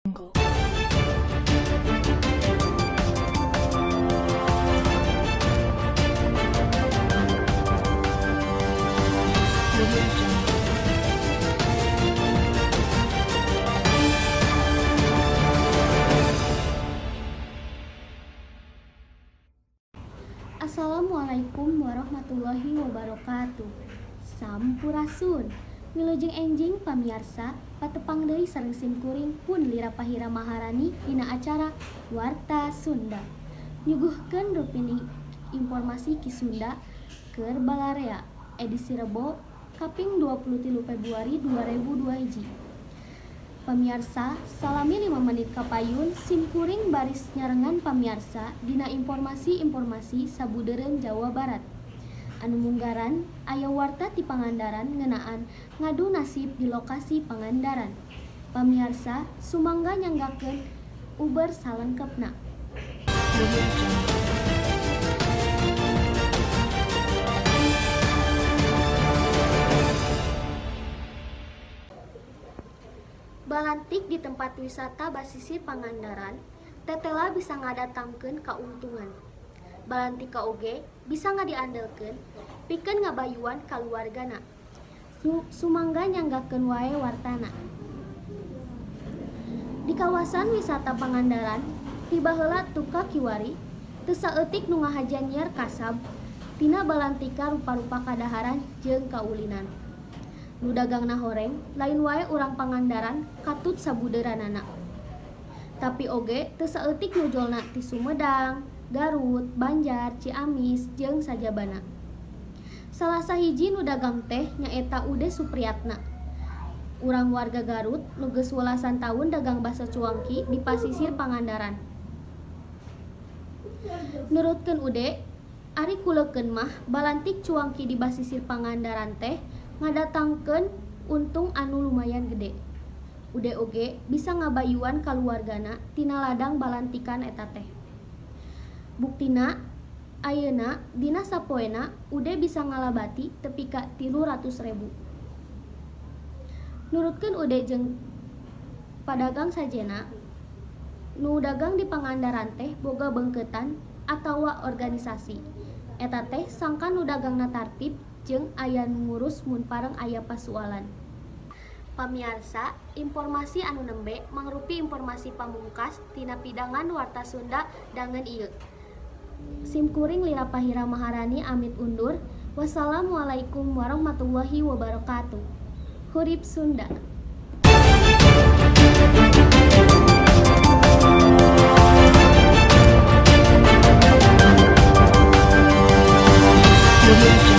Jungle. Audio Jungle. Assalamualaikum warahmatullahi wabarakatuh. Sampurasun. Wilujeng enjing pamiarsa, patepang deui sareng simkuring pun Lira Pahira Maharani dina acara Warta Sunda. Nyuguhkeun rupini informasi Ki Sunda keur balarea edisi Rebo kaping 23 Februari 2002 hiji. Pamiarsa, salami 5 menit kapayun simkuring baris nyarengan pamiarsa dina informasi-informasi sabudeureun Jawa Barat. Anu munggaran aya warta ti Pangandaran ngeunaan ngadu nasib di lokasi Pangandaran. Pamiarsa, sumangga nyanggakeun uber salengkepna. Audio Jungle. Balantik di tempat wisata basisir Pangandaran tetela bisa ngadatangkeun kauntungan. Balantika oge bisa ngadiandelkeun pikeun ngabayuan kaluargana. Sumangga nyanggakeun wae wartana. Di kawasan wisata Pangandaran, ti baheula tuka kiwari, teu saeutik nu ngahaja nyiar kasab tina balantika rupa-rupa kadaharan jeung kaulinan. Nu dagangna horeng, lain wae urang Pangandaran katut sabudeureunana. Tapi oge teu saeutik nu jolna ti Sumedang, Garut, Banjar, Ciamis, jeung sajabana. Salah sahiji nu dagang teh nyaeta Ude Supriyatna. Urang warga Garut nu geus welasan taun dagang baso cuangki di pasisir Pangandaran. Nurutkeun Ude, ari kuleukeun mah balantik cuangki di basisir Pangandaran teh ngadatangkeun untung anu lumayan gede. Ude oge bisa ngabayuan kaluargana tina ladang balantikan eta teh. Buktina ayeuna dina sapoena Ude bisa ngalabati tepi ka 300.000. Nurutkeun Ude jeung padagang sajena, nu dagang di Pangandaran teh boga beungkeutan atawa organisasi. Eta teh sangkan nu dagangna tartib jeung aya nu ngurus mun pareng aya pasualan. Pamiarsa, informasi anu nembe mangrupi informasi pamungkas tina pidangan Warta Sunda dangen ieu. Simkuring Lira Pahira Maharani amit undur. Wassalamualaikum warahmatullahi wabarakatuh. Hurip Sunda. Audio